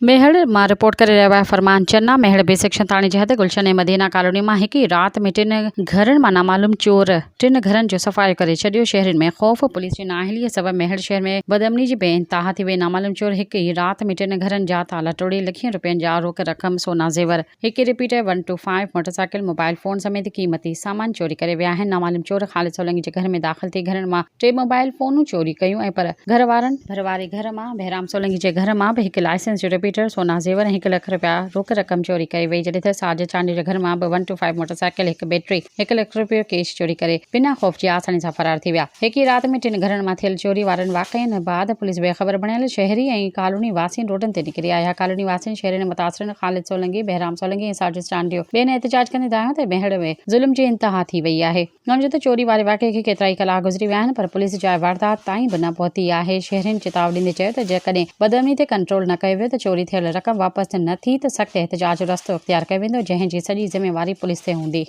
ميهڙ مان رپورٽ ڪري رهيو آهي فرمان چنا، ميهڙ بي سيڪشن ٿاڻي جي حد گلشن ۽ مدينه ڪالوني مان هڪ ئي رات ۾ ٽن گهرن مان نامعلوم چور ٽن گهرن جو صفايو ڪري ڇڏيو، شهرين ۾ خوف، پوليس جي نااهلي سبب ميهڙ شهر ۾ بدامني جي بي انتها ٿي وئي، نامعلوم چور هڪ ئي رات ۾ ٽن گهرن جا تالا ٽوڙي لکين روپين جا روڪ رقم، سونا زيور، هڪ repeater, one two five motorcycle, mobile phone سميت قيمتي سامان چوري ڪري ويا آهن، نامعلوم چور خالد سولنگي جي گهر ۾ داخل ٿي گهرن مان ٽي موبائل فونون چوري ڪيون ۽ پر گهر وارن ڀر واري گهر مان بهرام سولنگي جي گهر مان به هڪ لائسنس جو رپيٽر، سونا زيور ۽ هڪ لک رپيا روڪ رقم چوري ڪئي وئي جڏهن ته ساجد چانڊيو جي گهر مان به ون ٽو فائيو موٽرسائيڪل، هڪ بيٽري، هڪ لک رپيو ڪيش چوري ڪري بنا خوف جي آساني سان فرار ٿي ويا. هڪ ئي رات ۾ ٽن گهرن مان ٿيل چوري وارن واقعن بعد پوليس بي خبر بڻيل شهري ۽ ڪالوني واسين روڊن تي نڪري آيا. ڪالوني واسين شهرين متاثرن خالد سولنگي، بهرام سولنگي ۽ ساجد چانڊيو ٻين احتجاج ڪندي دانهيو ته ميهڙ ۾ ظلم جي انتها ٿي وئي آهي. هن چيو ته چوري واري واقعي کي ڪيترائي ڪلاڪ گذري ويا آهن پر پوليس جاء واردات تائين به نه پهتي آهي، شهرين چتاء ڏيندي چيو ته جيڪڏهن بدامني تي ڪنٽرول نه ڪيو ويو ته چوري ٿيل رقم واپس نه ٿي ته سخت احتجاج جو رستو اختيار ڪيو ويندو جنهن جي سڄي ذميواري پوليس تي هوندي.